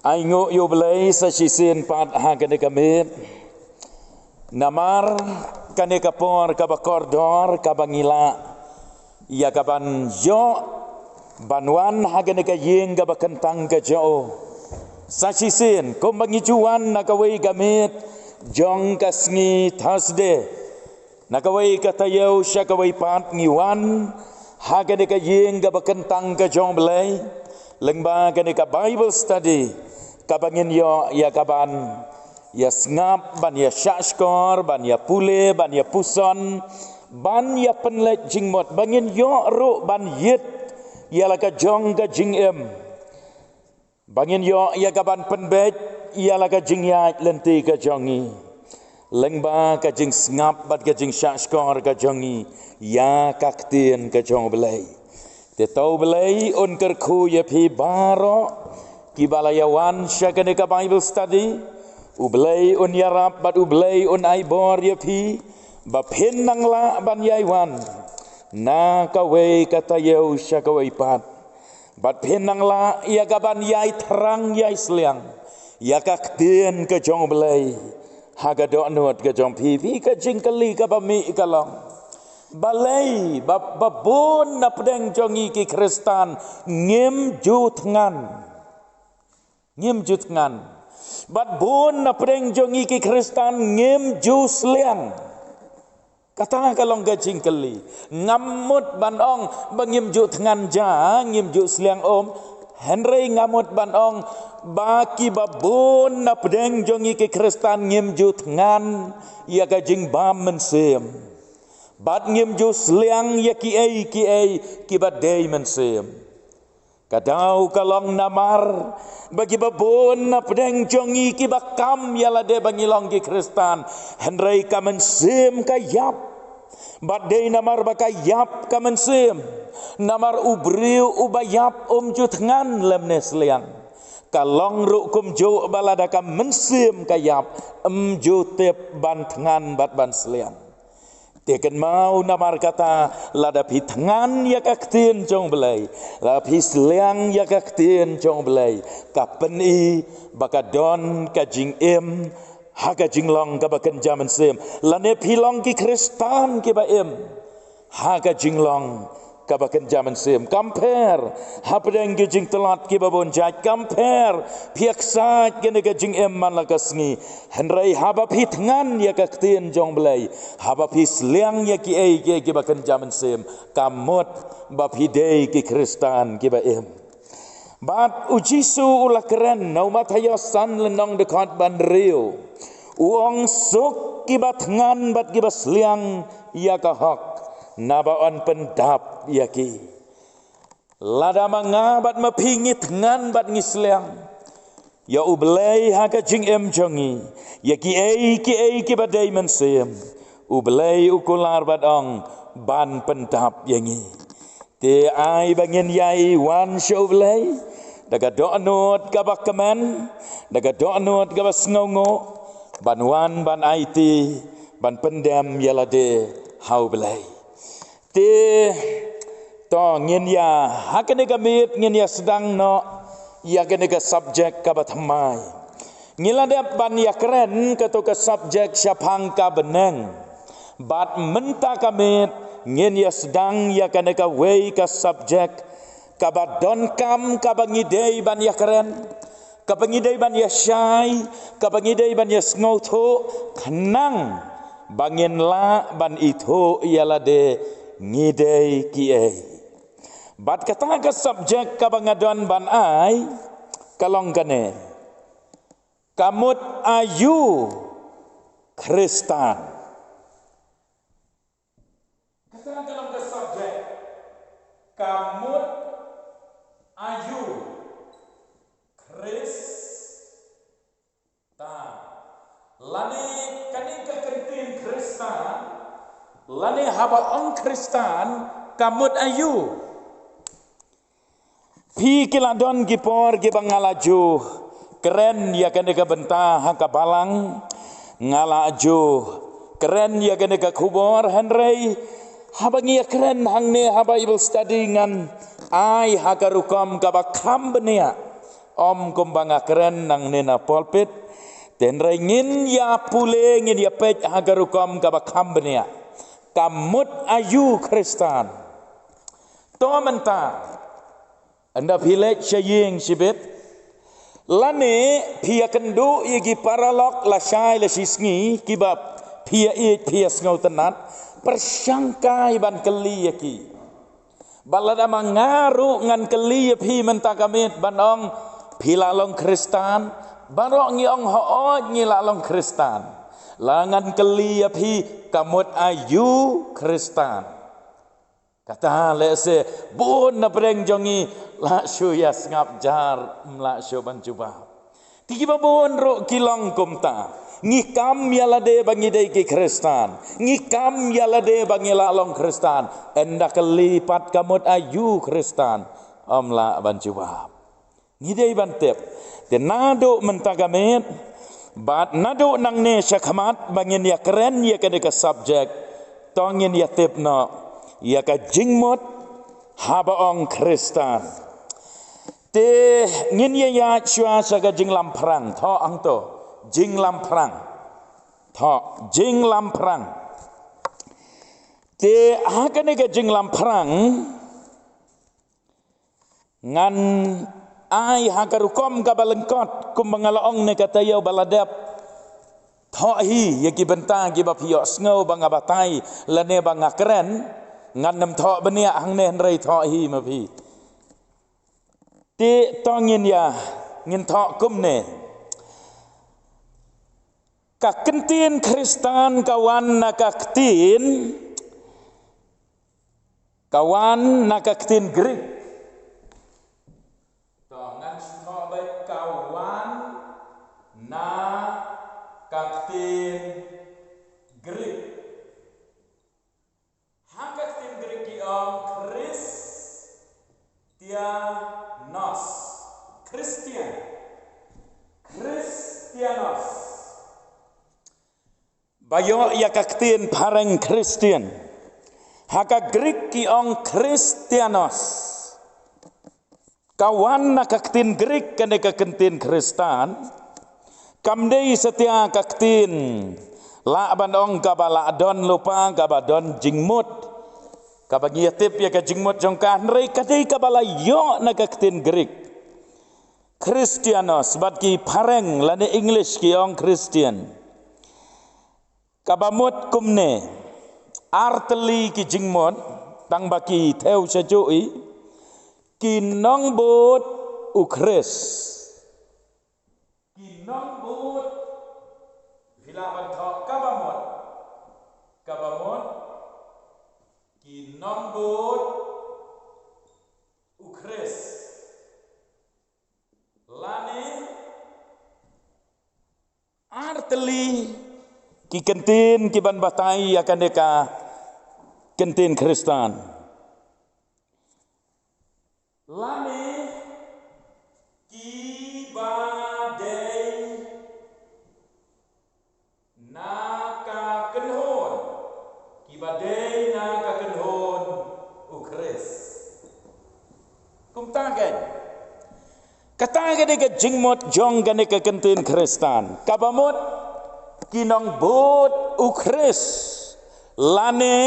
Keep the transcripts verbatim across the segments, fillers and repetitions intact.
Ai nguh ïa U Blei sa shisien pat ha kane ka miet. Namar kane ka por kaba kordor kaba ngi lah ïa kaban ïoh ban wan ha kane ka ïing kaba kyntang ka jong U. Sa shisien kumba ngi ju wan na kawei ka miet jong ka sngi Thursday. Na kawei ka taïew sha kawei pat ngi wan ha kane ka ïing kaba kyntang ka jong U Blei lyngba kane ka Bible study kaba ngin ïoh ïa kaban ïa sngap, ban ïa shahshkor, ban ïa pule, ban ïa puson, ban ïa pynleit jingmut, ba ngin ïoh ruh ban ïit ïa la ka jong ka jingim. Ba ngin ïoh ïa kaban pynbeit ïa la ka jingïaid lynti ka jong ngi lyngba ka jingsngap bad ka jingshahshkor ka jong ngi ïa ka ktien ka jong U Blei. Te to U Blei un kyrkhu ïa phi baroh kiba la ïa wan sha kane ka Bible study. U Blei un ïarap bad U Blei un ai bor ïa phi ba phin nang lah ban ïai wan na kawei ka taïew sha kawei pat. Bad phin nang lah ïa kaban ïai thrang ïai sliang ïa ka ktien ka jong U Blei ha ka dohnud ka jong phi. Phi, ka jingkylli kaba mih ka long, balei ba, ba bun na pdeng jong ngi ki Khristan ngim ju thngan? Ngim ju thngan. Bad bun na pdeng jong ngi ki Khristan ngim ju sliang. Kata ka long ka jingkylli. Ngam mut ban ong ba ngim ju thngan ja, ngim ju sliang um. Hynrei ngam mut ban ong ba kiba bun na pdeng jong ngi ki Khristan ngim ju thngan ïa ka jingbam mynsiem. Bad ngim ju sliang ïa kiei kiei kiba dei mynsiem. Ka daw ka long namar ba kiba bun na pdeng jong ngi kiba kam ïa lade ba ngi long ki Khristan, hynrei ka mynsiem ka ïap. Bad dei namar ba ka ïap ka mynsiem, namar u briew uba ïap um ju thngan lymne sliang. Ka long ruh kumjuh ba lada ka mynsiem ka ïap, ym ju tip ban thngan bad ban sliang. Te kynmaw namar kata, lada phi thngan ïa ka ktien jong U Blei, lada phi sliang ïa ka ktien jong U Blei, ka pyni ba ka don ka jingim ha ka jinglong kaba kynja mynsiem. Lane phi long ki Khristan kiba im ha ka jinglong kaba kynja mynsiem. Kam pher hapdeng ki jingtlot kiba bun jait, kam pher phi ïaksaid kane ka jingim man la ka sngi. Hynrei haba phi thngan ïa ka ktien jong U Blei, haba phi sliang ïa kiei kiei kiba kynja mynsiem, ka mut ba phi dei ki Khristan kiba im. Bad U Jisu u la kren na u Mathaios san lynnong dkhot ba hynriew. U ong, suk kiba thngan bad kiba sliang ïa ka hok, naba yn pyndap ïa ki. Lada ma nga bad ma phi ngi thngan bad ngi sliang ïa U Blei ha ka jingim jong ngi, ïa kiei kiei kiba dei mynsiem, U Blei u kular bad ong ban pyndap ïa ngi. Te ai ba ngin ïai wan sha U Blei da ka dohnud kaba kmen, da ka dohnud kaba sngewnguh, ban wan ban aiti, ban pyndem ïa lade ha U Blei. Te to ngin ïa, ha kane ka miet ngin ïa sdang noh ïa kane ka subject kaba thymmai. Ngi la dep ban ïa kren kato ka subject shaphang ka bneng. Bad mynta ka miet ngin ïa sdang ïa kane kawei ka subject kaba donkam, kaba ngi dei ban ïa kren, kaba ngi dei ban ïa shai, kaba ngi dei ban ïa sngewthuh, khnang ba ngin lah ban ithuh ïa lade ngi dei kiei. Bad kata ka subject kaba nga don ban ai ka long kane: ka mut aïu Khristan. Kata ka long ka subject, ka mut aïu Khristan. Lane kane ka kyntien Khristan, lane haba ong Khristan, ka mut aïu? Phi, ki la don ki por kiba nga la ju kren ïa kane ka bynta ha ka balang, nga la ju kren ïa kane ka khubor, hynrei haba ngi ïa kren hangne ha Bible study ngan ai ha ka rukom kaba kham bniah. Ym kumba nga kren nangne na pulpit, hynrei ngin ïa pule, ngin ïa peit ha ka rukom kaba kham bniah. Ka mut aïu Khristan? To mynta, ynda phi leit sha ïing shibit, lane phi ïakynduh ïa ki paralok lashai lashisngi kiba phi ïa ïeit, phi ïa sngewtynnat, pyrshang kai ban kylli ïa ki. Ba lada ma nga ruh ngan kylli ïa phi mynta ka miet ban ong, phi la long Khristan? Baroh ngi ong, hooid, ngi la long Khristan. La ngan kylli ïa phi, ka mut aïu Khristan? Kata lehse bun na pdeng jong ngi la shu ïa sngap jar, ym lah shuh ban jubab. Te kiba bun ruh ki long kumta. Ngi kam ïa lade ba ngi dei ki Khristan. Ngi kam ïa lade ba ngi la long Khristan. Ynda kylli pat, ka mut aïu Khristan? Ym lah ban jubab. Ngi dei ban tip. Te naduh mynta ka miet bad naduh nangne shakhmat ba ngin ïa kren ïa kane ka subject, to ngin ïa tip noh ïa ka jingmut haba ong Khristan. Te ngin ïa ïaid shuwa sha ka jinglamphrang. Thoh hangto, jinglamphrang. Thoh, jinglamphrang. Te ha kane ka jinglamphrang, ngan ai ha ka rukom kaba lyngkot, kumba nga la ong ne ka taïew ba la dep. Thoh hi ïa ki bynta kiba phi ïohsngew ba nga batai lane ba nga kren. Ngan nym thoh bniah hangne, hynrei thoh hi ma phi. Te to ngin ïa, ngin thoh kumne. Ka ktien Khristan ka wan na ka ktien, ka wan na ka ktien Greek. To ngan shu thoh beit, ka wan na ka ktien Greek. Ha ka ktien Greek ki ong Christianos. Christian. Christianos. Ba ïoh ïa ka ktien phareng Christian. Ha ka Greek ki ong Christianos. Ka wan na ka ktien Greek kane ka ktien Khristan. Kam dei satia ka ktien, lah ban ong, kaba lah don lypa, kaba don jingmut, kaba ngi ïa tip ïa ka jingmut jong ka, hynrei ka dei kaba la ïoh na ka ktien Greek. Christianos, bad ki phareng lane English ki ong Christian. Kaba mut kumne, ar tylli ki jingmut, tang ba ki thew sha juh i, ki nongbud u Khrist. Ki nongbud, phi lah ban thoh kaba mut, kaba mut, ki nongbud u Khrist. Lane ar tylli ki kyntien ki ban batai ïa kane ka kyntien Khristan. Lane ki ba dei na ka kynhun, ki ba dei na ka kynhun u Khrist. Kumta kein. Kata ka dei ka jingmut jong kane ka kyntien Khristan. Kaba mut, ki nongbud u Khrist, lane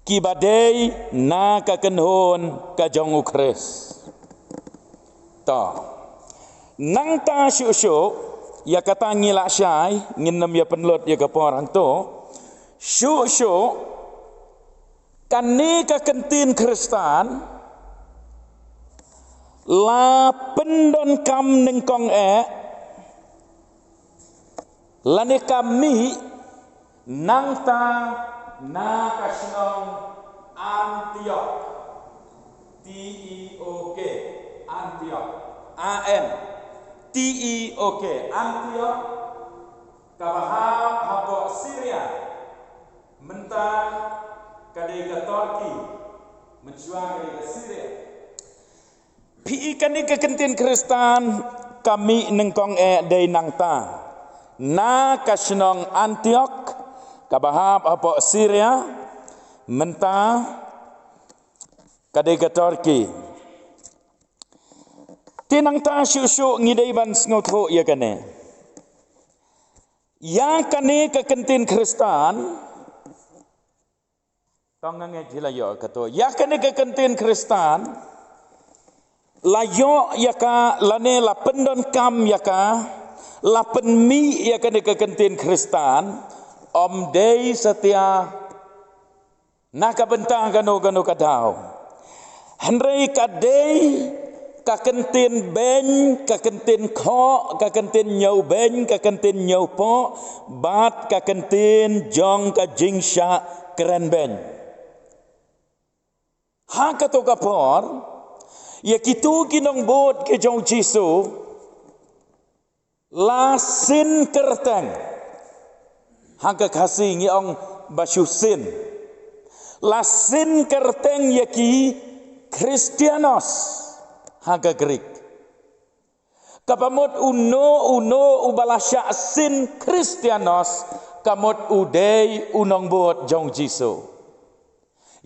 ki ba dei na ka kynhun ka jong u Khrist. To. Nangta shuh shuh, ïa kata ngi lah shai, ngin nym ïa pynlut ïa ka por hangto. Shuh shuh, kane ka kyntien Khristan la pyndonkam nyngkong eh, lane ka mih nangta na ka shnong Antiok. T E O K, Antiok. A N T E O K, Antiok. Kaba hap hapoh Syria. Mynta ka dei ka Turkey. Mynshuwa ka dei ka Syria. Phi i, kane ka kyntien Khristan ka mih nyngkong eh dei nangta, na ka shnong Antiok, kaba hap hapoh Syria. Mynta ka dei ka Turkey. Te nangta shuh shuh ngi dei ban sngewthuh ïa kane. Ïa kane ka kyntien Khristan, tang nga ngeit hi la ïoh kato. Ïa kane ka kyntien Khristan, la ïoh ïa ka, lane la pyndonkam ïa ka, la pynmih ïa kane ka kyntien Khristan, ym dei satia na ka bynta kano kano ka daw. Hynrei ka dei ka kyntien beiñ, ka kyntien khoh, ka kyntien ñiewbeiñ, ka kyntien ñiewpoh, bad ka kyntien jong ka jingshah krenbeiñ. Ha kato ka por, ïa kito ki nongbud ki jong u Jisu, la sin kyrteng. Ha ka Khasi ngi ong ba shu sin. La sin kyrteng ïa ki Christianos ha ka Greek. Kaba mut uno uno uba la shah sin Christianos, ka mut u dei u nongbud jong u Jisu.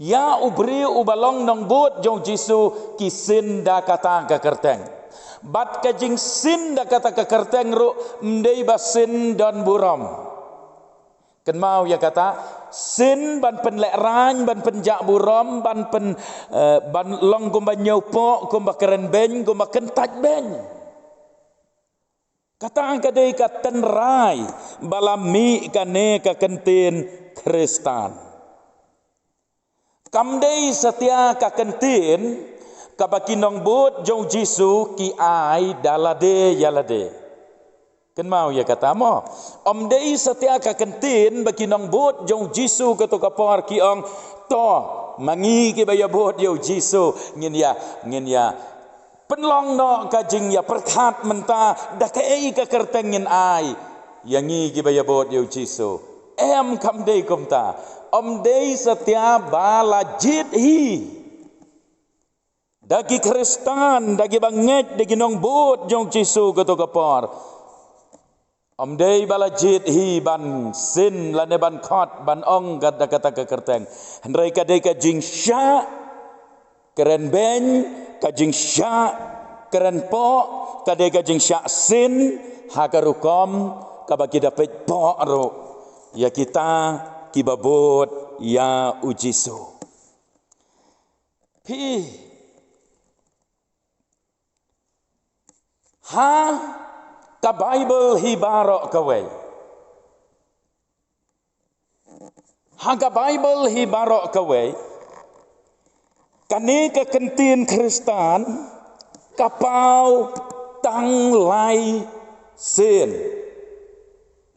Ïa u briew uba long nongbud jong u Jisu ki sin da kata ka kyrteng. Bad ka jingsin da kata ka kyrteng ruh ym dei ba sin don burom. Kynmaw ïa kata, sin ban pynlehrain, ban pynjah burom, ban pyn, eh, ban long kumba ñiewpoh, kumba krenbeiñ, kumba kyntait beiñ. Kata ka dei ka tynrai ba la mih kane ka kyntien Khristan. Kam dei satia ka kyntien kaba ki nongbud jong u Jisu ki ai da lade ïa lade. Kynmaw ïa kata mo. Ym dei satia ka kyntien ba ki nongbud jong u Jisu kato ka por ki ong, to, ma ngi kiba ïabud ïa u Jisu, ngin ïa, ngin ïa pynlong noh ka jingïapyrkhat mynta da kaei ka kyrteng ngin ai ïa ngi kiba ïabud ïa u Jisu. Em, kam dei kumta. Ym dei satia ba la jied hi da ki Khristan, da kiba ngeit, da ki nongbud jong u Jisu kato ka por. Ym dei ba la jied hi ban sin lane ban khot, ban ong kat da kata ka kyrteng. Hynrei ka dei ka jingshah krenbeiñ, ka jingshah krenpoh, ka dei ka jingshah sin ha ka rukom kaba ki da peit poh ruh ïa kita kiba bud ïa u Jisu. Phi Ha ka Baibl hi baroh kawei. Ha ka Baibl hi baroh kawei. Kane ka kyntien Khristan ka paw tang lai sien.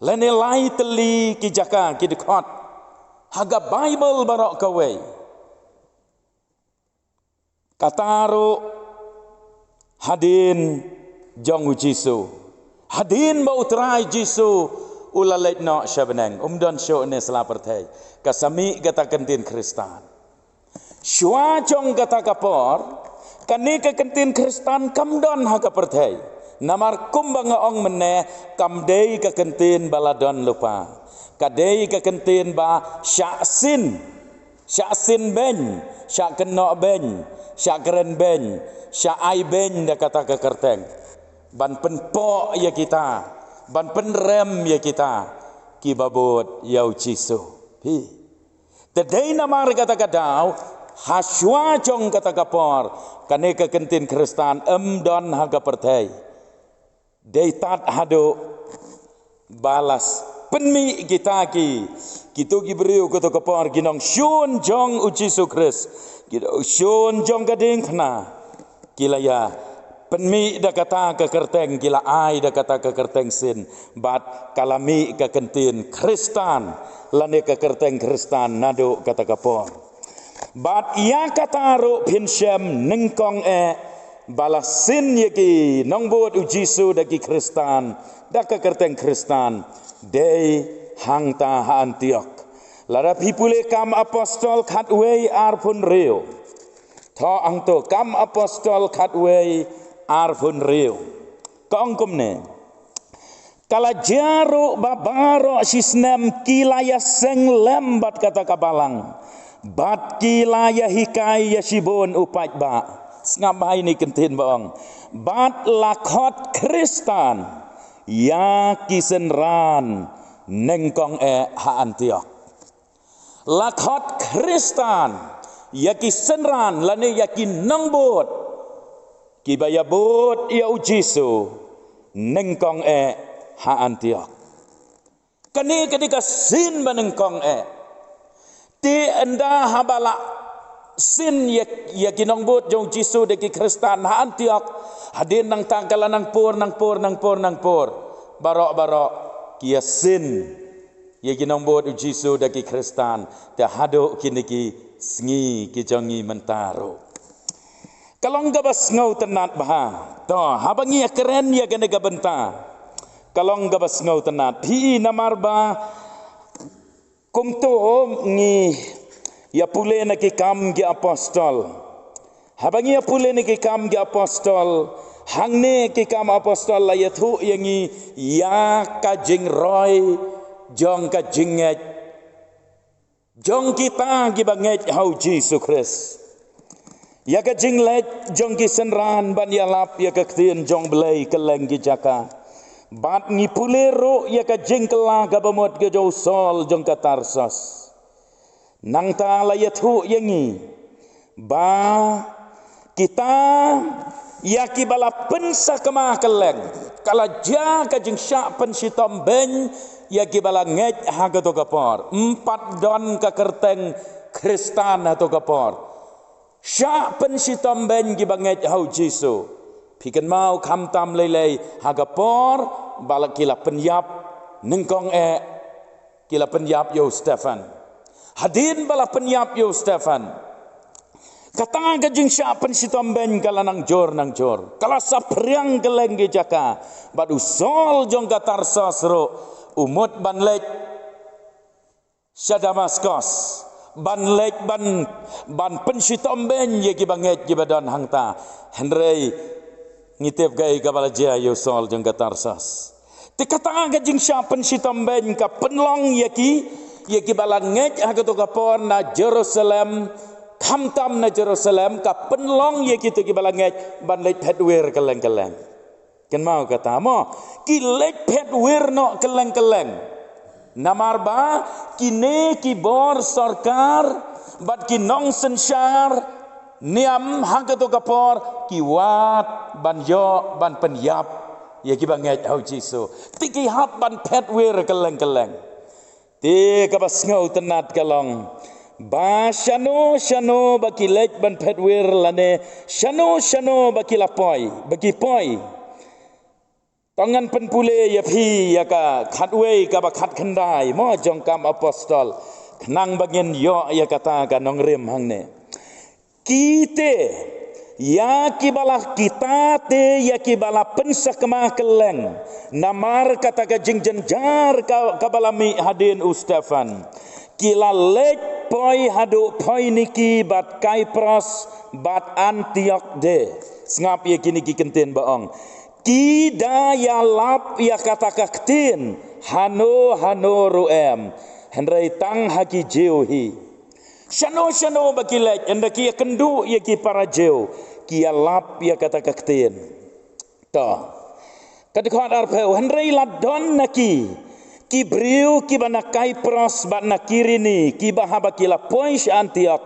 Lane lai tylli ki jaka ki dkhot. Ha ka Baibl baroh kawei. Kata ruh hadien jong u Jisu. Hadien ba u Trai Jisu u la leit noh sha bneng. Um don shuh ne sla pyrthei. Ka sa mih kata kyntien Khristan. Shuwa jong kata ka por, kane ka kyntien Khristan kam don ha ka pyrthei. Namar kumba nga ong mynne, kam dei ka kyntien ba la don lypa. Ka dei ka kyntien ba shah sin. Shah sin beiñ, shah kynnoh beiñ, shah kren beiñ, shah ai beiñ da kata ka kyrteng. Ban pynpoh ïa kita, ban pynrem ïa kita kiba bud ïa u Jisu. Phi. Te dei namar kata ka daw, ha shuwa jong kata ka por, kane ka kyntien Khristan ym don ha ka pyrthei. Dei tad haduh ba la pynmih kita ki, kito ki briew kato ka por ki nongshun jong u Jisu Khrist, ki nongshun jong ka diengphna, ki la ïa pynmih da kata ka kyrteng, ki la ai da kata ka kyrteng sin, bad ka la mih ka kyntien Khristan, lane ka kyrteng Khristan naduh kata ka por. Bad ïa kata ruh phin shem nyngkong eh ba la sin ïa ki nongbud u Jisu da ki Khristan, da ka kyrteng Khristan, dei hangta ha Antiok. Lada phi pule Kam Apostol khatwei arphew hynriew. Tho hangto Kam Apostol khatwei arphew hynriew. Ka ong kumne. Ka la jia ruh ba baroh shisnem ki la ïaseng lem bad kata ka balang. Bad ki la ïahikai ïa shibun u paidbah. Sngap bha ïa kine ki kyntien ba ong. Bad la khot Khristan ïa ki synran nyngkong eh ha Antiok. La khot Khristan ïa ki synran lane ïa ki nongbud kiba ïabud ïa u Jisu nyngkong eh ha Antiok. Kane ka dei ka sien ba nyngkong eh. Te ynda haba la sien ïa, ïa ki nongbud jong u Jisu da ki Khristan ha Antiok, hadien nangta ka la nang pur, nang pur, nang pur, nang pur. Baroh, baroh ki ïa sien ïa ki nongbud u Jisu da ki Khristan. Te haduh kine ki sngi ki jong ngi mynta ruh. Ka long kaba sngewtynnat bha. To, haba ngi ïa kren ïa kane ka bynta, ka long kaba sngewtynnat. Phi i namar ba kumto ngi ïa pule na ki Kam ki Apostol. Haba ngi ïa pule na ki Kam ki Apostol, hangne ki Kam Apostol la ïathuh ïa ngi ïa ka jingroi jong ka jingngeit jong kita kiba ngeit ha u Jisu Khrist. Ïa ka jingleit jong ki synran ban ïalap ïa ka ktien jong Blei kylleng ki jaka. Bad ngi pule ruh ïa ka jingkylla kaba mut ka jong u Saul jong ka Tarsus. Nangta la ïathuh ïa ngi ba kita ïa kiba la pynsakma kylleng, ka la jia ka jingshah pynshitom beiñ ïa kiba la ngeit ha kato ka por. Ym pat don ka kyrteng Khristan ha kato ka por. Shah pynshitom beiñ kiba ngeit ha u Jisu. Phi kynmaw khamtam lei lei ha ka por ba la ki la pynïap nyngkong eh, ki la pynïap ïa u Stephan. Hadien ba la pynïap ïa u Stephan, kata ka jingshah pynshitom beiñ ka la nang jur nang jur. Ka la saphriang kylleng ki jaka. Bad u Saul jong ka Tarsus ruh u mut ban leit sha Damaskus ban leit ban, ban pynshitom beiñ ïa kiba ngeit kiba don hangta. Hynrei ngi tip kaei kaba la jia ïa u Saul jong ka Tarsus. Te kata ka jingshah pynshitom beiñ ka pynlong ïa ki, ïa kiba la ngeit ha kato ka por na Jerusalem, khamtam na Jerusalem, ka pynlong ïa kito kiba la ngeit ban leit phet wir kylleng kylleng. Kynmaw kata mo, ki leit phet wir noh kylleng kylleng. Namar ba kine ki bor sorkar bad ki nongsynshar niam ha kato ka por ki wad ban ïoh ban pynïap ïa kiba ngeit ha u Jisu. Te ki hap ban phet wir kylleng kylleng. Te kaba sngewtynnat ka long ba shano shano ba ki leit ban phet wir lane shano shano ba ki la poi, ba ki poi. To ngan pynpule ïa phi ïa ka khatwei kaba khatkhyndai mo jong Kam Apostol, khnang ba ngin ïoh ïa kata ka nongrim hangne. Kita ïa kiba la, kita te ïa kiba la pynsakma kylleng namar kata ka jingjynjar ka, kaba la mih hadien u Stephan, ki la leit poi haduh Phoiniki bad Kaipros bad Antiok de. Sngap ïa kine ki kyntien ba ong. Ki da ïalap ïa kata ka ktien hano hano ruh em, hynrei tang ha ki Jiw hi. Shano shano ba ki leit, ynda ki ïakynduh ïa ki para Jiw, ki ïalap ïa kata ka ktien. To. Ka dkhot arphew, hynrei la don na ki ki briew kiba na Kaipros bad na Kirini, kiba haba ki la poi sha Antiok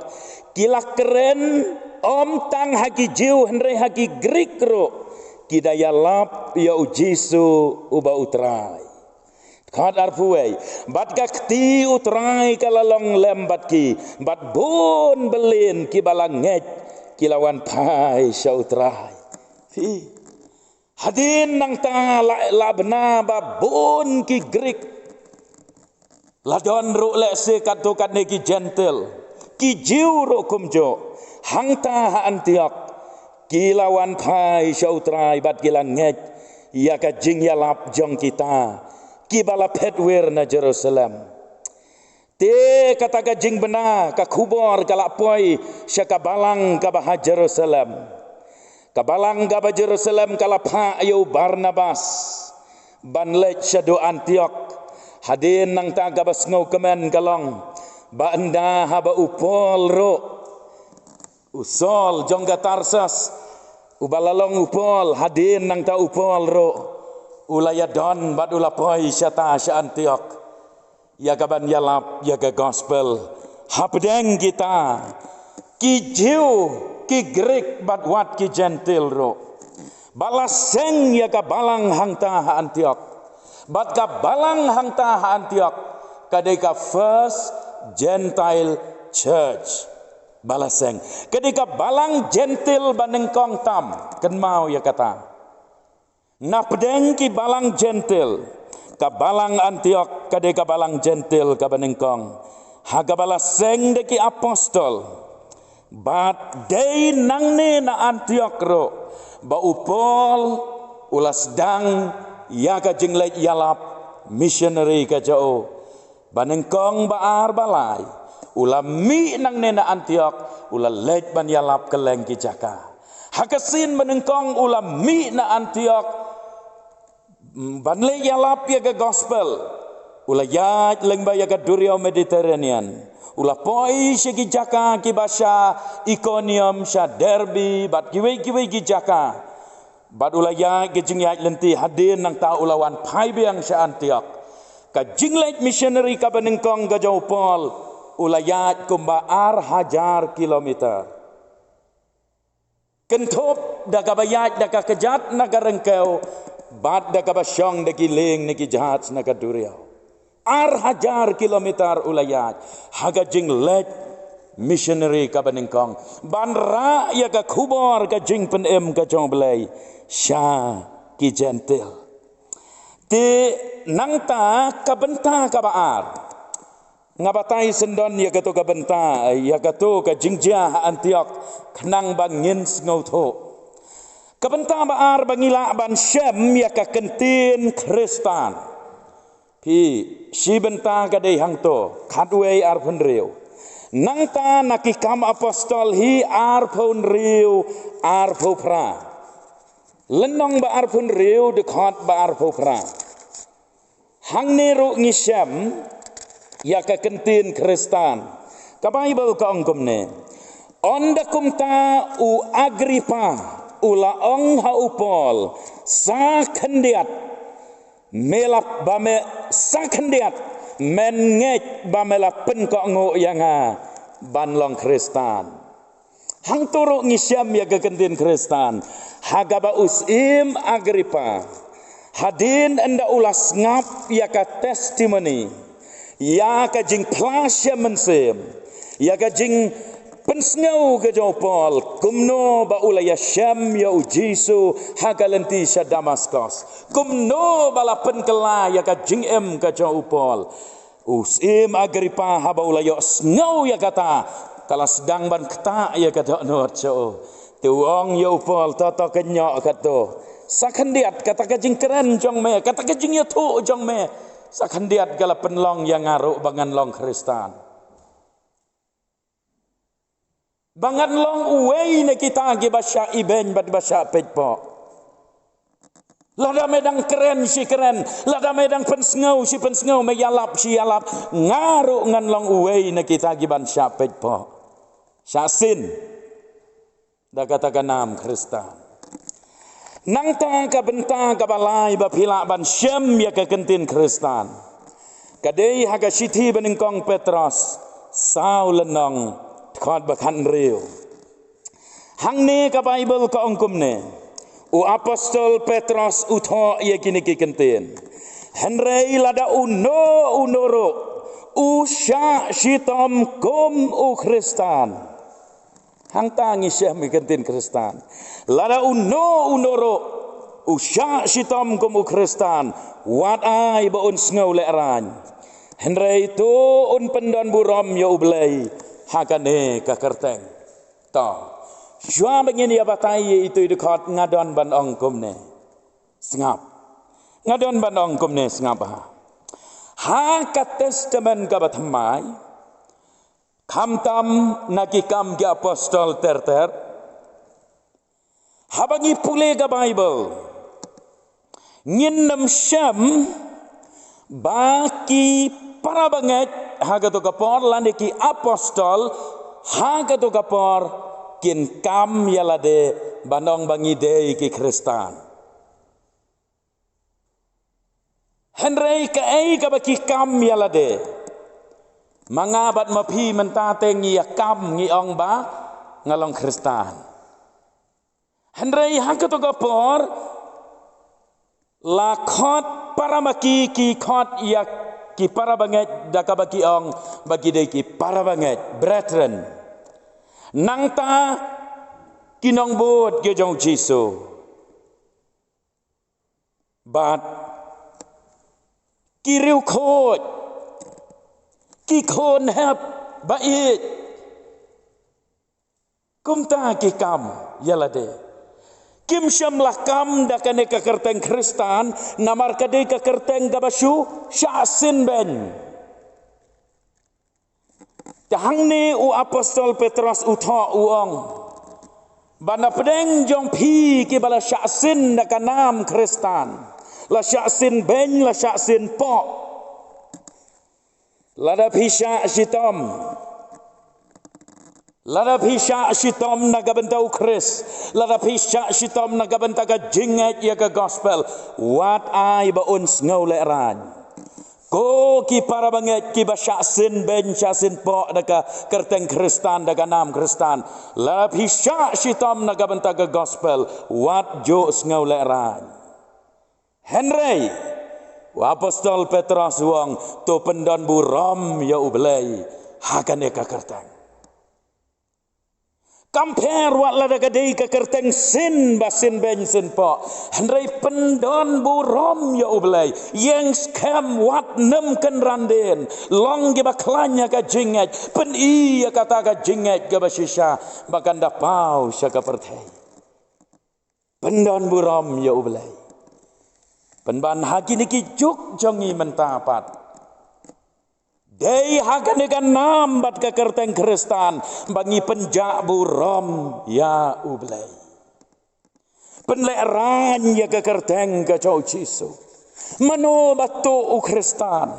ki la kren, ym tang ha ki Jiw hynrei ha ki Grik ruh, ki da ïalap ïa u Jisu uba u Trai. Dkhot arphew wei, bad ka kti u Trai ka la long lem bad ki, bad bun bylliñ kiba la ngeit ki la wan phai sha u Trai. Phi. Hadien nangta la, la bna ba bun ki Grik. La don ruh lehse katto katne ki Jentil, ki Jiw ruh kumjuh. Hangta ha Antiok ki la wan phai sha u Trai bad ki la ngeit ïa ka jingïalap jong kita kiba la phet wir na Jerusalem. Te kata ka jingbna, ka khubor ka la poi sha ka balang kaba ha Jerusalem. Ka balang kaba Jerusalem ka la phah ïa u Barnabas ban leit shaduh Antiok. Hadien nangta kaba sngewkmen ka long ba ynda haba u Paul ruh, u Saul jong ka Tarsus, Uba la long u Paul, hadien nangta u Paul ruh u la ïadon bad u la poi shata sha Antiok ïa kaban ïalap ïa ka gospel hapdeng kita ki Jiw, ki Grik bad wat ki Jentil ruh. Ba la seng ïa ka balang hangta ha Antiok, bad ka balang hangta ha Antiok ka dei ka First Gentile Church. Ba la seng, ka dei ka balang Jentil ba nyngkong tam. Kynmaw ïa kata, napdeng ki balang Jentil, ka balang Antiok ka dei ka balang Jentil kaba nyngkong ha kaba la seng da ki apostol. Bad dei nangne na Antiok ruh ba u Paul u la sdang ïa ka jingleit ïalap missionary ka jong u. Ba nyngkong, ba ar, ba lai, u la mih nangne na Antiok, u la leit ban ïalap kylleng ki jaka. Ha ka sien ba nyngkong u la mih na Antiok, mm, ban leit ïalap ïa ka gospel, u la ïaid lyngba ïa ka duriaw Mediterranean. U la poi sha ki jaka kiba sha Ikonium, sha Derbe bad kiwei kiwei ki jaka. Bad u la ïaid ka jingïaid lynti, hadien nangta u la wan phai biang sha Antiok. Ka jingleit missionary kaba nyngkong ka jong u Paul u la ïaid kumba ar hajar kilometer. Kynthup da kaba ïaid da ka kjat na ka ryngkew bad da kaba shong da ki lieng na ki jahaj na ka duriaw. Ar hajar kilometer u la ïaid ha ka jingleit missionary kaba nyngkong ban rah ïa ka khubor ka jingpynim ka jong U Blei sha ki Jentil. Te nangta ka bynta kaba ar, nga batai syndon ïa kato ka bynta, ïa kato ka jingjia ha Antiok khnang ba ngin sngewthuh. Ka bynta ba ar ba ngi lah ban shem ïa ka kyntien Khristan. Phi, shi bynta ka dei hangto, khatwei arphew hynriew. Nangta na Ki Kam Apostol hi arphew hynriew, arphew phra. Lynnong ba arphew hynriew, dkhot ba arphew phra. Hangne ruh ngi shem ïa ka kyntien Khristan. Ka Baibl ka ong kumne: Ynda kumta u Agripa u la ong ha u Paul, sa khyndiat me la, ba me, sa khyndiat men ngeit ba me la pynkohnguh ïa nga ban long Khristan. Hangto ruh ngi shem ïa ka kyntien Khristan ha kaba u Syiem Agripa, hadien ynda u la sngap ïa ka testimony, ïa ka jingphla shem mynsiem, ïa ka jingpynsngew ka jong u Paul, kumno ba u la ïashem ïa U Jisu ha ka lynti sha Damaskos, kumno ba la pynkylla ïa ka jingim ka jong u Paul. U Syiem Agripa haba u la ïohsngew ïa kata, ka la sdang ban ktah ïa ka dohnud jong u. Te u ong ïa u Paul, to to, kynnoh katto. Sa khyndiat kata ka jingkren jong me, kata ka jingïathuh jong me, sa khyndiat ka la pynlong ïa nga ruh ba ngan long Khristan. Ba ngan long uwei na kita kiba shah ibeiñ bad ba shah peitpoh. Lada me dang kren shi kren, lada me dang pynsngew shi pynsngew, me ïalap shi ïalap, nga ruh ngan long uwei na kita kiban shah peitpoh, shah sin da kata ka nam Khristan. Nangta ka bynta kaba lai ba phi lah ban shem ïa ka kyntien Khristan ka dei ha ka shithi ba nyngkong Petros, saw lynnong, dkhot ba khathynriew. Hangne ka Baibl ka ong kumne: U Apostol Petros u thoh ïa kine ki kyntien: Hynrei lada uno uno ruh u shah shitom kum u Khristan. Hangta ngi shem ïa ka kyntien Khristan. Lada uno uno ruh u shah shitom kum u Khristan, wat ai ba un sngew lehraiñ. Hynrei to un pyndonburom ïa U Blei ha kane ka kyrteng. To, shuwa ba ngin ïa batai ïa itu i dkhot, nga don ban ong kumne. Sngap. Nga don ban ong kumne, sngap ha. Ha ka Testament kaba thymmai, khamtam na Ki Kam ki Apostol ter ter, haba ngi pule ka Baibl, ngin nym shem ba ki para bangeit ha kato ka por lane ki apostol ha kato ka por kin kam ïa lade ban ong ba ngi dei ki Khristan. Hynrei kaei kaba ki kam ïa lade, ma nga bad ma phi mynta te ngi ïa kam ngi ong ba nga long Khristan. Hynrei ha kato ka por la khot para ma ki, ki khot ïa ki para bangeit da kaba ki ong ba ki dei ki para bangeit, brethren. Nangta ki nongbud ki jong Jisu. Bad ki riewkhuid, ki khun hep ba ïeit. Kumta ki kam ïa lade. Kim shym la kam da kane ka kyrteng Khristan, namar ka dei ka kyrteng kaba shu shah synbeiñ. Te hangne u apostol Petros u thoh u ong ba na pdeng jong phi kiba la shah syn da ka nam Khristan, la shah synbeiñ, la shah synpoh. Lada phi shah shitom, lada phi shah shitom na ka bynta u Khrist, lada phi shah shitom na ka bynta ka jingngeit ïa ka gospel, wat ai ba un sngewlehraiñ. Ko ki para bangeit kiba shah synbeiñ, shah synpoh da ka kyrteng Khristan, da ka nam Khristan, lada phi shah shitom na ka bynta ka gospel, wat ju sngewlehraiñ. Hynrei u apostol Petros u ong, to pyndon burom ïa U Blei ha kane ka kyrteng. Kam pher wat lada ka dei ka kyrteng syn ba synbeiñ synpoh, hynrei pyndon burom ïa U Blei. Ïeng skhem, wat nym kynran dien, long kiba khlaiñ ha ka jingngeit, pyni ïa kata ka jingngeit kaba shisha ba kan da paw sha ka pyrthei. Pyndon burom ïa U Blei. Pynban ha kine ki juk jong ngi mynta pat, dei ha kane ka nam bad ka kyrteng Khristan ba ngi pynjah burom ïa U Blei. Pynlehraiñ ïa ka kyrteng ka jong U Jisu. Mano ba tuh u Khristan?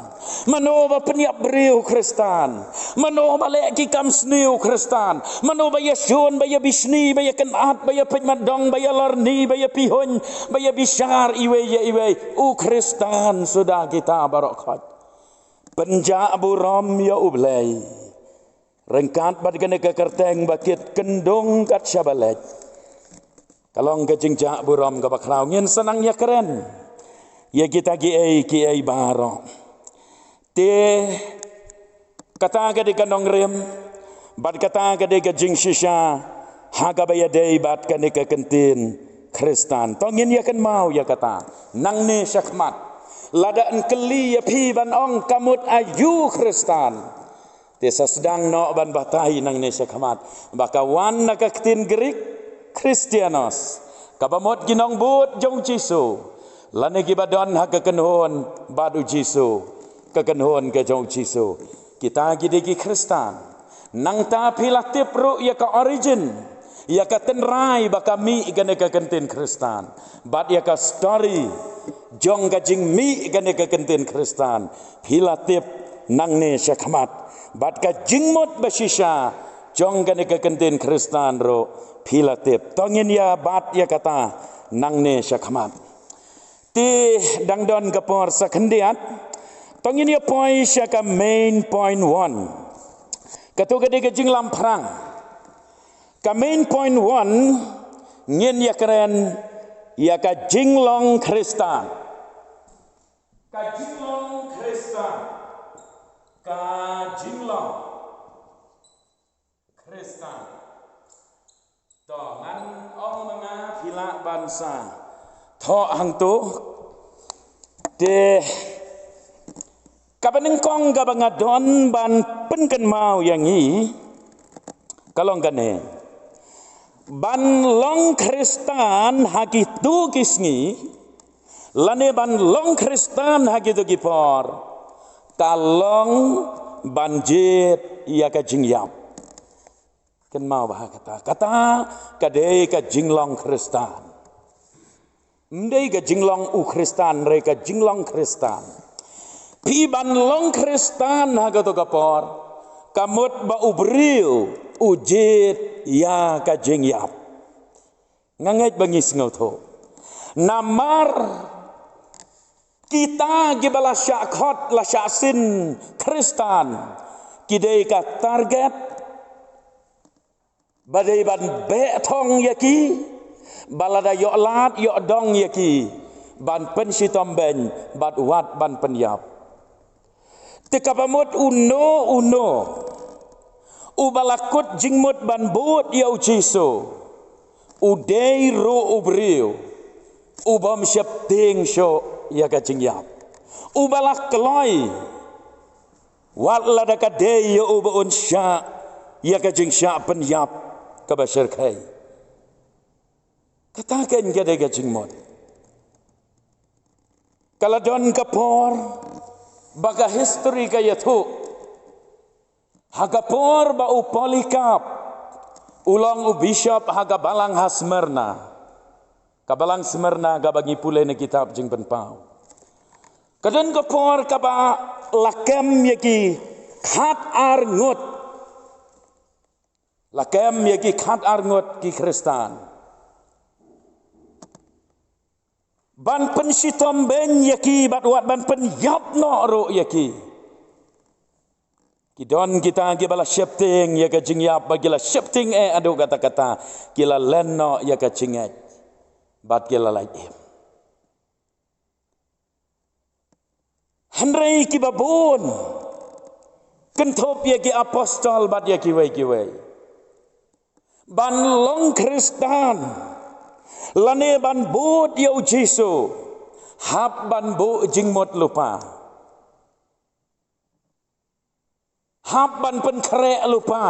Mano ba pynïap briew u Khristan? Mano ba leh ki kam sniew u Khristan? Mano ba ïashun, ba ïabishni, ba ïakynad, ba ïapeit matdong, ba ïalorni, ba ïapihuiñ, ba ïabishar iwei ïa iwei? U Khristan suda kita baroh khoit. Pynjah burom ïa U Blei. Ryngkat bad kane ka kyrteng ba kit kyndong kat shaba leit, ka long ka jingjah burom kaba khraw. Ngin sa nang ïakren ïa kita kiei kiei baroh. Te kata ka dei ka nongrim bad kata ka dei ka jingshisha ha kaba ïadei bad kane ka kyntien Khristan. To ngin ïakynmaw ïa kata nangne shakhmat. Lada yn kylli ïa phi ban ong, ka mut aïu Khristan? Te sa sdang noh ban batai nangne shakhmat ba ka wan na ka ktien Grik Christianos, kaba mut ki nongbud jong U Jisu, lane kiba don ha ka kynhun bad U Jisu, ka kynhun ka jong U Jisu. Kita ki dei ki Khristan. Nangta phi la tip ruh ïa ka origin, ïa ka tynrai ba ka mih kane ka kyntien Khristan, bad ïa ka story jong ka jingmih kane ka kyntien Khristan phi la tip nangne shakhmat, bad ka jingmut ba shisha jong kane ka kyntien Khristan ruh phi la tip. To ngin ïa bat ïa kata nangne shakhmat. Te dang don ka por sa khyndiat, to ngin ïa poi sha ka main point one. Kato ka dei ka jinglamphrang. Ka main point one, ngin ïakren ïa ka jinglong Khristan. Ka jinglong Khristan. Ka jinglong Khristan. To ngan ong ma nga, phi lah ban sa thoh hangto. Te kaba nyngkong kaba nga don ban pynkynmaw ïa ngi ka long kane: ban long Khristan ha kito ki sngi, lane ban long Khristan ha kito ki por, ka long ban jied ïa ka jingïap. Kynmaw bha kata. Kata ka dei ka jinglong Khristan. Ym dei ka jinglong u Khristan, hynrei ka jinglong Khristan. Phi ban long Khristan ha kato ka por, ka mut ba u briew u jied ïa ka jingïap. Nga ngeit ba ngi sngewthuh. Namar kita kiba la shah khot la shah sin Khristan, ki dei ka target ba dei ban beh thong ïa ki, ba lada ïoh lad ïoh dong ïa ki, ban pynshitom beiñ bad wat ban pynïap. Te kaba mut uno uno uba la kut jingmut ban bud ïa u Jisu, u dei ruh u briew u bym sheptieng shuh ïa ka jingïap, uba la kloi wat lada ka dei ïa u ba un shah ïa ka jingshah pynïap kaba shyrkhei. Kata kein ka dei ka jingmut. Ka la don ka por ba ka history ka ïathuh, ha ka por ba u Polycarp u long u bishop ha ka balang ha Smyrna, ka balang Smyrna kaba ngi pule na kitab Jingpynpaw. Ka don ka por kaba la kem ïa ki khat ar ngut, la kem ïa ki khat ar ngut ki Khristan ban pynshitom beiñ ïa ki bad wat ban pynïap noh ruh ïa ki. Ki don kita kiba la sheptieng ïa ka jingïap, ba ki la sheptieng eh haduh katta katta, ki la len noh ïa ka jingngeit bad ki la lait im. Hynrei kiba bun, kynthup ïa ki apostol bad ïa kiwei kiwei, ban long Khristan lane ban bud ïa u Jisu, hap ban buh jingmut lypa, hap ban pynkhreh lypa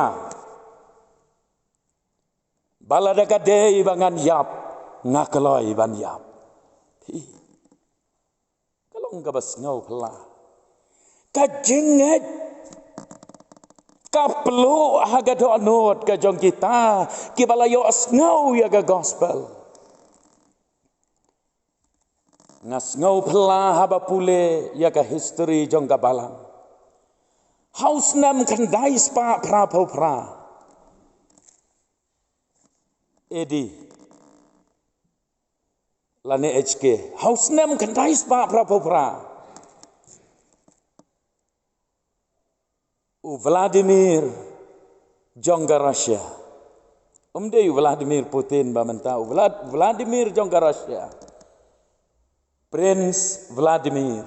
ba lada ka dei ba ngan ïap, nga kloi ban ïap. Hi. Ka long kaba sngewphylla. Ka jingngeit ka pluh ha ka dohnud ka jong kita kiba la ïohsngew ïa ka gospel. Nga sngewphylla haba pule ïa ka history jong ka balang. Ha u snem khyndai spah phraphew phra A D lane H K, ha u snem khyndai spah phraphew phra, u Vladimir jong ka Russia, um dei u Vladimir Putin ba mynta, u Vlad-, Vladimir jong ka Russia, Prince Vladimir,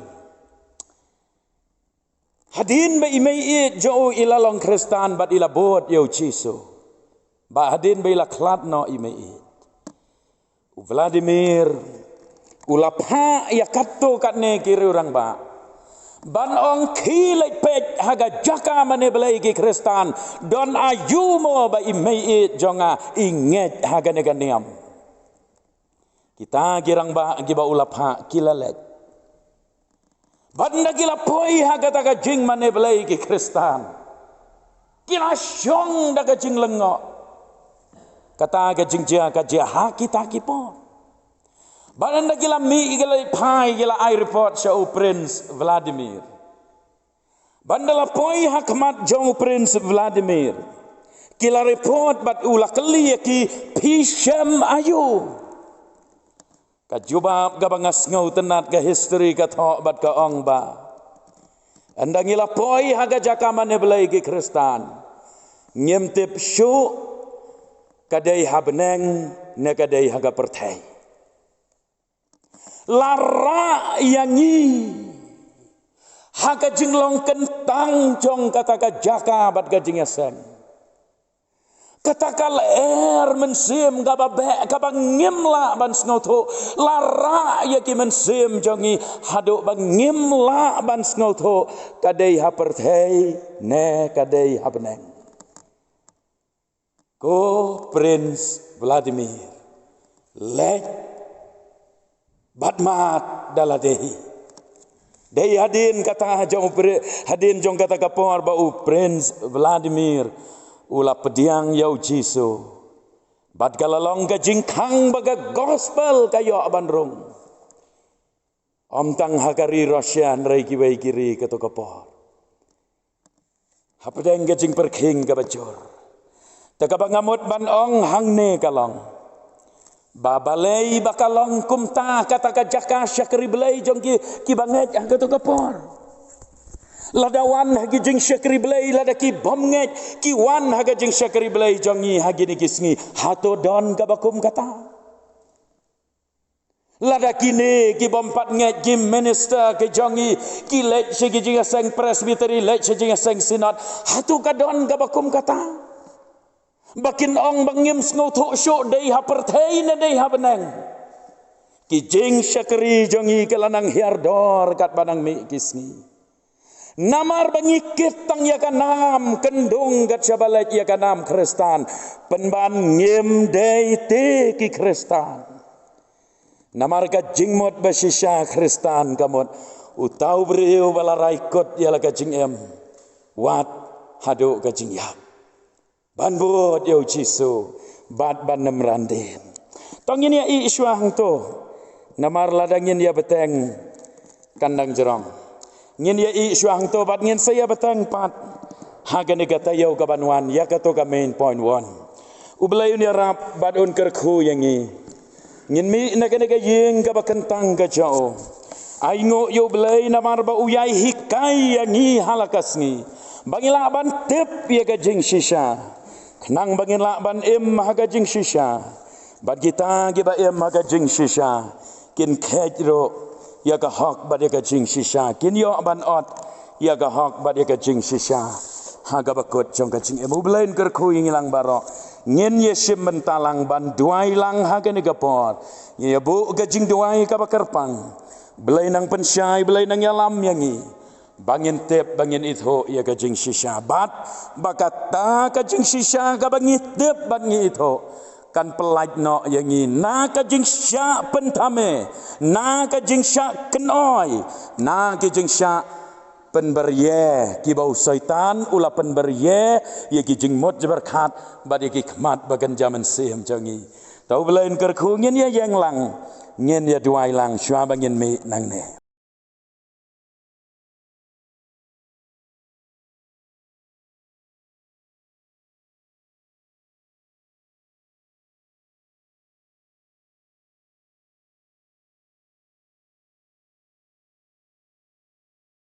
hadien ba i meiieid jong u i la long Khristan bad i la bud ïa u Jisu, ba hadien ba i la khlad noh i meiieid, u Vladimir u la phah ïa katto katne ki riew rangbah ban ong, khie leit peit ha ka jaka mane blei ki Khristan, don aïu mo ba i meiieid jong nga i ngeit ha kane ka niam. Kita ki rangbah kiba u la phah ki la leit. Bad ynda ki la poi ha kata ka jingmane blei ki Khristan, ki la shong da ka jinglyngngoh. Kata ka jingjia ka jia ha kita ki por. Bad ynda ki la mih ki la phai ki la ai report sha u Prince Vladimir. Bad ynda la poi ha khmat jong u Prince Vladimir, ki la report bad u la kylli ïa ki, phi shem aïu? Ka jubab kaba nga sngewtynnat ka history ka thoh bad ka ong ba, ynda ngi la poi ha ka jaka mane blei ki Khristan, ngim tip shuh ka dei ha bneng ne ka dei ha ka pyrthei. La rah ïa ngi ha ka jinglong kyntang jong kata ka jaka bad ka jingïaseng. Kata ka lyer mynsiem kaba beh kaba ngim lah ban sngewthuh, la rah ïa ki mynsiem jong ngi haduh ba ngim lah ban sngewthuh ka dei ha pyrthei ne ka dei ha bneng. Ko Prince Vladimir, leit bad mad da lade hi. Dei hadien kata jong u Pri-, hadien jong kata ka por ba u Prince Vladimir u la pdiang ïa u Jisu. Bad ka la long ka jingkhang ba ka gospel ka ïoh ban rung. Ym tang ha ka ri Russia hynrei kiwei ki ri kato ka por. Hapdeng ka jingpyrkhing kaba jur. Te kaba nga mut ban ong hangne ka long, Ba balei ba ka long kumta kata ka jaka shakri Blei jong ki, ki bangeit ha kato ka por. Lada wan ha ki jingshakri Blei, lada ki bym ngeit, ki wan ha ka jingshakri Blei jong ngi ha kine ki sngi. Hato don kaba kum kata? Lada kine ki bym pat ngeit, ki minister ki jong ngi, ki leit sha ki jingïaseng Presbytery, leit sha jingïaseng Synod. Hato ka don kaba kum kata? Ba kin ong ba ngim sngewthuh shuh dei ha pyrthei ne dei ha bneng. Ki jingshakri jong ngi ki la nang hiar dor katba nang mih ki sngi. Namar ba ngi kit tang ïa ka nam kyndung kat shaba leit ïa ka nam Khristan. Pynban ngim dei te ki Khristan. Namar ka jingmut ba shisha Khristan ka mut uta u briew ba la rai kut ïa la ka jingim. Wat haduh ka jingïap. Ban bud ïa u Jisu, bad ban ym ran dien. To ngin ïa ïeh shuwa hangto. Namar lada ngin ïa bteng kan dang jrong. Ngin ïa ïeh shuwa hangto bad ngin sa ïa bteng pat ha kane ka taïew kaban wan, ïa kato ka main point one. U Blei un ïarap bad un kyrkhu ïa ngi. Ngin mih na kane ka ïing kaba kyntang ka jong u. Ai nguh ïa u Blei namar ba u ïai hikai ïa ngi ha la ka sngi. Ba ngin lah ban tip ïa ka jingshisha. Khnang ba ngin lah ban im ha ka jingshisha. Bad kita kiba im ha ka jingshisha kin kheit ruh ïa ka hok bad ïa ka jingshisha. Kin ïoh ban ot ïa ka hok bad ïa ka jingshisha ha kaba kut jong ka jingim. U Blei un kyrkhu ïa ngi lang baroh. Ngin ïa shim bynta lang ban duwai lang ha kane ka por. Ngin ïa buh ka jingduwai kaba kyrpang. Blei nang pynshai, Blei nang ïalam ïa ngi. Ba ngin tip, ba ngin ithuh ïa ka jingshisha. Bad ba kata ka jingshisha kaba ngi tip bad ngi ithuh kan pyllait noh ïa ngi na ka jingshah pynthame, na ka jingshah kynoi, na ka jingshah pynberie kiba u Soitan u la pynberie ïa ki jingmut jingpyrkhat bad ïa ki khmat ba kynja mynsiem jong ngi. To U Blei un kyrkhu, ngin ïa ïeng lang, ngin ïa duwai lang shuwa ba ngin mih nangne.